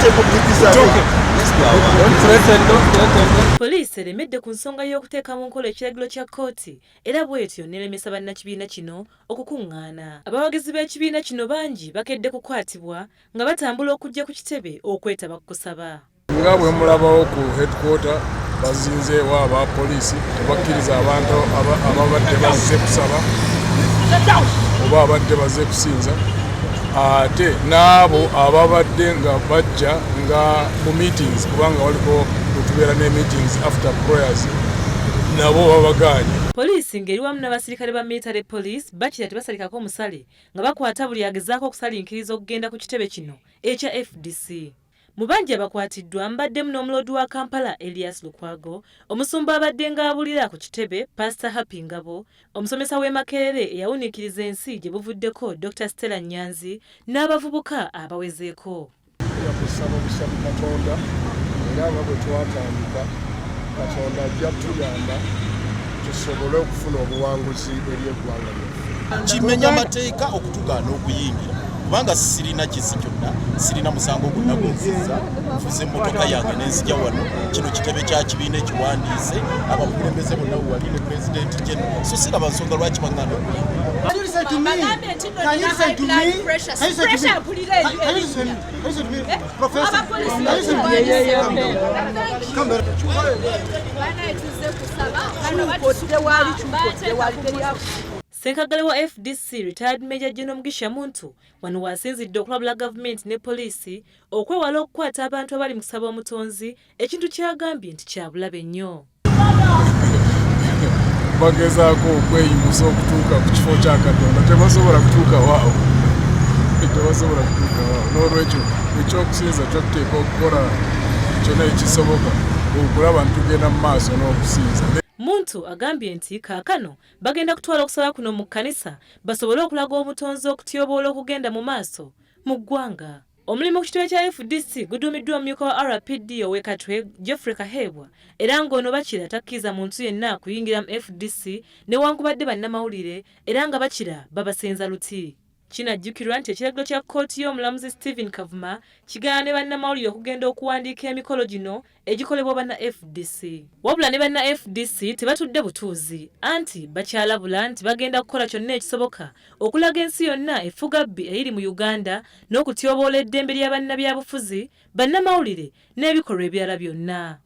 It's okay. Don't threaten, don't threaten. Poliisi eremedde ku nsonga y'okuteeka mu nkola ekiragiro kya kkooti era bw'etyo n'eremesa bannakibiina kino okukuŋŋaana. Abawagizi b'ekibiina kino bangi bakedde kukwatibwa nga batambula okujja ku kitebe okwetaba ku kusaba. Nga bwe mulabawo ku headquarter bazinzeewo aba poliisi, tebakkiriza abantu ababadde bazze kusaba oba abadde bazze kusinza, ate n'abo ababadde nga bajja nga mu meetings, kubanga waliko wetubeera ne meetings after prayers, nabo babagaanye. Poliisi ng'eri wamu n'abasirikale ba military police bakira tebasalikako musale nga bakwata buli agezaako okusalinkiriza okugenda ku kitebe kino ekya FDC. Mu bangi abakwatiddwa mbaddemu n'omuloodi wa Kampala Elias Lukwago, omusumba abadde ng'abulira ku kitebe Pastor Happy Ngabo, omusomesa w'e Makerere eyawuniikiriza ensi gye buvuddeko Dr Stella Nyanzi n'abavubuka abawezeeko. Kusaba busabi Katonda, era nga bwe twatandika, Katonda ajja tuyamba tusobole okufuna obuwanguzi eri eggwanga lyaffe. Kimenya amateeka okutugaana okuyingira, kubanga sirina kisi kyonna, sirina musango gwonna gwenzizza. Nfuze emmotoka yange nenzija wano. Kino kitebe kya kibiina ekiwandiise, abakulembeze bonna wewali ne Pulezidenti General, so siraba nsonga lwaki baŋŋaana okuyingira. Can you listen to me? Can you listen to me? Can you listen to me? Can you listen to me? Can you listen to me? Professor, can you listen to me? Come back. Tewali tewali teri. Ssenkaggale wa FDC, retired Major General Mugisha Muntu, wano waasinzidde okulabula gavumenti ne poliisi okwewala okukwata abantu abali mu kusaba omutonzi, ekintu kyagambye nti kya bulabe nnyo. Bagezaako okweyimusa okutuuka ku kifo kya Katonda, tebasobola kutuuka waawo, tebasobola kutuuka waawo. N'olwekyo ekyokusinza kyotuteeka okukola kyonna ekisoboka okulaba nti tugenda mu maaso n'okusinza. Muntu agambye nti kaakano bagenda kutwala okusaba kuno mu kkanisa basobole okulaga omutonzi okutyoboola okugenda mu maaso mu ggwanga. Omulimu ku kitebe kya FDC guduumiddwa omumyuka wa RPD ow'e Katwe, Geoffrey Kaheebwa, era ng'ono bakira takkiriza muntu yenna kuyingira mu FDC newankubadde bannamawulire, era nga bakira babasenza luti. Kinajjukirwa nti ekiragiro kya kkooti y'omulamuzi Stephen Kavuma kigaana ne bannamawulire okugenda okuwandiika emikolo gino egikolebwa banna FDC. Wabula ne banna FDC tebatudde butuuzi, anti bakyalabula nti bagenda kukola kyonna ekisoboka okulaga ensi yonna effugabbi eriri mu Uganda n'okutyoboola eddembe lya bannabyabufuzi, bannamawulire n'ebikolwa ebirala byonna.